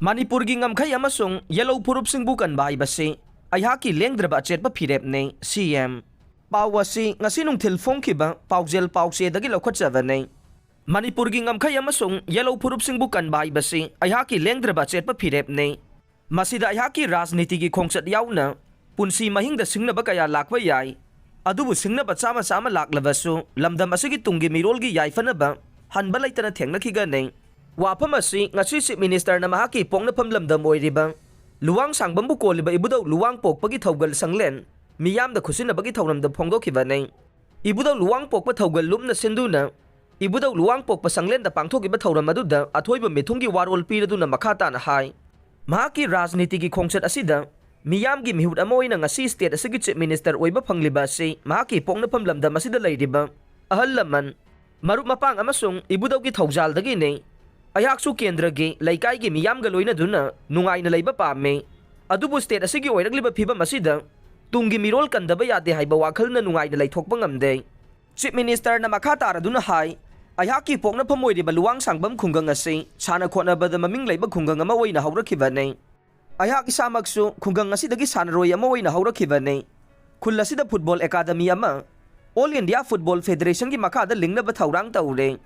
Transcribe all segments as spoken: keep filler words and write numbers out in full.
ꯃꯅꯤꯄꯨꯔꯒꯤ ꯉꯝꯈꯩ ꯑꯃꯁꯨꯡ ꯌꯦꯜꯍꯧ ꯐꯨꯔꯨꯞꯁꯤꯡꯕꯨ ꯀꯟꯕ ꯍꯥꯏꯕꯁꯤ ꯑꯩꯍꯥꯛꯀꯤ ꯂꯦꯡꯗ꯭ꯔꯕ ꯑꯆꯦꯠꯄ ꯐꯤꯔꯦꯞꯅꯤ, ꯁꯤ ꯑꯦꯝ꯫ ꯄꯥꯎ ꯑꯁꯤ ꯉꯁꯤ ꯅꯨꯡꯊꯤꯜ ꯐꯣꯡꯈꯤꯕ ꯄꯥꯎꯖꯦꯜ ꯄꯥꯎꯆꯦꯗꯒꯤ ꯂꯧꯈꯠꯆꯕꯅꯤ꯫ ꯃꯅꯤꯄꯨꯔꯒꯤ ꯉꯝꯈꯩ ꯑꯃꯁꯨꯡ ꯌꯦꯜꯍꯧ ꯐꯨꯔꯨꯞꯁꯤꯡꯕꯨ ꯀꯟꯕ ꯍꯥꯏꯕꯁꯤ ꯑꯩꯍꯥꯛꯀꯤ ꯂꯦꯡꯗ꯭ꯔꯕ ꯑꯆꯦꯠꯄ ꯐꯤꯔꯦꯞꯅꯤ꯫ ꯃꯁꯤꯗ ꯑꯩꯍꯥꯛꯀꯤ ꯔꯥꯖꯅꯤꯇꯤꯒꯤ ꯈꯣꯡꯆꯠ ꯌꯥꯎꯅ ꯄꯨꯟꯁꯤ ꯃꯍꯤꯡꯗ ꯁꯤꯡꯅꯕ ꯀꯌꯥ ꯂꯥꯛꯄ ꯌꯥꯏ꯫ ꯑꯗꯨꯕꯨ ꯁꯤꯡꯅꯕ ꯆꯥꯝꯃ ꯆꯥꯝꯃ ꯂꯥꯛꯂꯕꯁꯨ ꯂꯝꯗꯝ ꯑꯁꯤꯒꯤ ꯇꯨꯡꯒꯤ ꯃꯤꯔꯣꯜꯒꯤ ꯌꯥꯏꯐꯅꯕ ꯍꯟꯕ ꯂꯩꯇꯅ ꯊꯦꯡꯅꯈꯤꯒꯅꯤ꯫ ꯋꯥꯐꯝ ꯑꯁꯤ ꯉꯁꯤ ꯆꯤꯐ ꯃꯤꯅꯤꯁꯇꯔꯅ ꯃꯍꯥꯛꯀꯤ ꯄꯣꯛꯅꯐꯝ ꯂꯝꯗꯝ ꯑꯣꯏꯔꯤꯕ ꯂꯨꯋꯥꯡ ꯁꯥꯡꯕꯝꯕꯨ ꯀꯣꯜꯂꯤꯕ ꯏꯕꯨꯙꯧ ꯂꯨꯋꯥꯡ ꯄꯣꯛꯄꯒꯤ ꯊꯧꯒꯜ ꯁꯪꯂꯦꯟ ꯃꯤꯌꯥꯝꯗ ꯈꯨꯠꯁꯤꯟꯅꯕꯒꯤ ꯊꯧꯔꯝꯗ ꯐꯣꯡꯗꯣꯛꯈꯤꯕꯅꯤ꯫ ꯏꯕꯨꯙꯧ ꯂꯨꯋꯥꯡ ꯄꯣꯛꯄ ꯊꯧꯒꯜ ꯂꯨꯝꯅ ꯁꯤꯟꯗꯨꯅ ꯏꯕꯨꯙꯧ ꯂꯨꯋꯥꯡ ꯄꯣꯛꯄ ꯁꯪꯂꯦꯟꯗ ꯄꯥꯡꯊꯣꯛꯈꯤꯕ ꯊꯧꯔꯝ ꯑꯗꯨꯗ ꯑꯊꯣꯏꯕ ꯃꯤꯊꯨꯡꯒꯤ ꯋꯥꯔꯣꯜ ꯄꯤꯔꯗꯨꯅ ꯃꯈꯥ ꯇꯥꯅ ꯍꯥꯏ, ꯃꯍꯥꯛꯀꯤ ꯔꯥꯖꯅꯤꯇꯤꯒꯤ ꯈꯣꯡꯆꯠ ꯑꯁꯤꯗ ꯃꯤꯌꯥꯝꯒꯤ ꯃꯤꯍꯨꯠ ꯑꯃ ꯑꯣꯏꯅ ꯉꯁꯤ ꯁ꯭ꯇꯦꯠ ꯑꯁꯤꯒꯤ ꯆꯤꯐ ꯃꯤꯅꯤꯁꯇꯔ ꯑꯣꯏꯕ ꯐꯪꯂꯤꯕ ꯑꯁꯤ ꯃꯍꯥꯛꯀꯤ ꯄꯣꯛꯅꯐꯝ ꯂꯝꯗꯝ ꯑꯁꯤꯗ ꯂꯩꯔꯤꯕ ꯑꯍꯜ ꯂꯃꯟ, ꯃꯔꯨꯞ ꯃꯄꯥꯡ ꯑꯃꯁꯨꯡ ꯏꯕꯨꯙꯧꯒꯤ ꯊꯧꯖꯥꯜꯗꯒꯤꯅꯤ꯫ ꯑꯩꯍꯥꯛꯁꯨ ꯀꯦꯟꯗ꯭ꯔꯒꯤ ꯂꯩꯀꯥꯏꯒꯤ ꯃꯤꯌꯥꯝꯒ ꯂꯣꯏꯅꯗꯨꯅ ꯅꯨꯡꯉꯥꯏꯅ ꯂꯩꯕ ꯄꯥꯝꯃꯤ꯫ ꯑꯗꯨꯕꯨ ꯁ꯭ꯇꯦꯠ ꯑꯁꯤꯒꯤ ꯑꯣꯏꯔꯛꯂꯤꯕ ꯐꯤꯕꯝ ꯑꯁꯤꯗ ꯇꯨꯡꯒꯤ ꯃꯤꯔꯣꯜ ꯀꯟꯗꯕ ꯌꯥꯗꯦ ꯍꯥꯏꯕ ꯋꯥꯈꯜꯅ ꯅꯨꯡꯉꯥꯏꯅ ꯂꯩꯊꯣꯛꯄ ꯉꯝꯗꯦ꯫ ꯆꯤꯐ ꯃꯤꯅꯤꯁꯇꯔꯅ ꯃꯈꯥ ꯇꯥꯔꯗꯨꯅ ꯍꯥꯏ, ꯑꯩꯍꯥꯛꯀꯤ ꯄꯣꯛꯅꯐꯝ ꯑꯣꯏꯔꯤꯕ ꯂꯨꯋꯥꯡ ꯁꯥꯡꯕꯝ ꯈꯨꯡꯒꯪ ꯑꯁꯤ ꯁꯥꯟꯅ ꯈꯣꯠꯅꯕꯗ ꯃꯃꯤꯡ ꯂꯩꯕ ꯈꯨꯡꯒꯪ ꯑꯃ ꯑꯣꯏꯅ ꯍꯧꯔꯛꯈꯤꯕꯅꯤ꯫ ꯑꯩꯍꯥꯛ ꯏꯁꯥꯃꯛꯁꯨ ꯈꯨꯡꯒꯪ ꯑꯁꯤꯗꯒꯤ ꯁꯥꯟꯅꯔꯣꯏ ꯑꯃ ꯑꯣꯏꯅ ꯍꯧꯔꯛꯈꯤꯕꯅꯤ꯫ ꯈꯨꯜ ꯑꯁꯤꯗ ꯐꯨꯠꯕꯣꯜ ꯑꯦꯀꯥꯗꯃꯤ ꯑꯃ ꯑꯣꯜ ꯏꯟꯗꯤꯌꯥ ꯐꯨꯠꯕꯣꯜ ꯐꯦꯗꯔꯦꯁꯟꯒꯤ ꯃꯈꯥꯗ ꯂꯤꯡꯅꯕ ꯊꯧꯔꯥꯡ ꯇꯧꯔꯦ꯫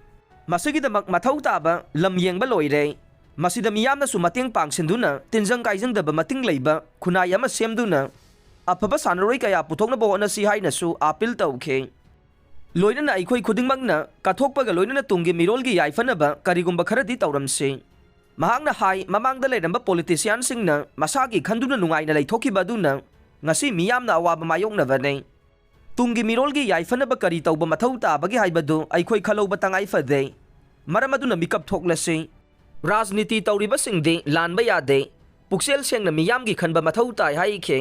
ꯃꯁꯤꯒꯤꯗꯃꯛ ꯃꯊꯧ ꯇꯥꯕ ꯂꯝ ꯌꯦꯡꯕ ꯂꯣꯏꯔꯦ꯫ ꯃꯁꯤꯗ ꯃꯤꯌꯥꯝꯅꯁꯨ ꯃꯇꯦꯡ ꯄꯥꯡꯁꯤꯟꯗꯨꯅ ꯇꯤꯟꯖꯪ ꯀꯥꯏꯖꯪꯗꯕ ꯃꯇꯤꯡ ꯂꯩꯕ ꯈꯨꯟꯅꯥꯏ ꯑꯃ ꯁꯦꯝꯗꯨꯅ ꯑꯐꯕ ꯁꯥꯟꯅꯔꯣꯏ ꯀꯌꯥ ꯄꯨꯊꯣꯛꯅꯕ ꯍꯣꯠꯅꯁꯤ ꯍꯥꯏꯅꯁꯨ ꯑꯥꯄꯤꯜ ꯇꯧꯈꯤ꯫ ꯂꯣꯏꯅꯅ ꯑꯩꯈꯣꯏ ꯈꯨꯗꯤꯡꯃꯛꯅ ꯀꯠꯊꯣꯛꯄꯒ ꯂꯣꯏꯅꯅ ꯇꯨꯡꯒꯤ ꯃꯤꯔꯣꯜꯒꯤ ꯌꯥꯏꯐꯅꯕ ꯀꯔꯤꯒꯨꯝꯕ ꯈꯔꯗꯤ ꯇꯧꯔꯝꯁꯤ꯫ ꯃꯍꯥꯛꯅ ꯍꯥꯏ, ꯃꯃꯥꯡꯗ ꯂꯩꯔꯝꯕ ꯄꯣꯂꯤꯇꯤꯁꯤꯌꯥꯟꯁꯤꯡꯅ ꯃꯁꯥꯒꯤ ꯈꯟꯗꯨꯅ ꯅꯨꯡꯉꯥꯏꯅ ꯂꯩꯊꯣꯛꯈꯤꯕ ꯑꯗꯨꯅ ꯉꯁꯤ ꯃꯤꯌꯥꯝꯅ ꯑꯋꯥꯕ ꯃꯥꯌꯣꯛꯅꯕꯅꯤ꯫ ꯇꯨꯡꯒꯤ ꯃꯤꯔꯣꯜꯒꯤ ꯌꯥꯏꯐꯅꯕ ꯀꯔꯤ ꯇꯧꯕ ꯃꯊꯧ ꯇꯥꯕꯒꯦ ꯍꯥꯏꯕꯗꯨ ꯑꯩꯈꯣꯏ ꯈꯜꯍꯧꯕ ꯇꯉꯥꯏ ꯐꯗꯦ꯫ ꯃꯔꯝ ꯑꯗꯨꯅ ꯃꯤꯀꯞ ꯊꯣꯛꯂꯁꯤ꯫ ꯔꯥꯖꯅꯤꯇꯤ ꯇꯧꯔꯤꯕꯁꯤꯡꯗꯤ ꯂꯥꯟꯕ ꯌꯥꯗꯦ꯫ ꯄꯨꯛꯆꯦꯜ ꯁꯦꯡꯅ ꯃꯤꯌꯥꯝꯒꯤ ꯈꯟꯕ ꯃꯊꯧ ꯇꯥꯏ ꯍꯥꯏꯈꯤ꯫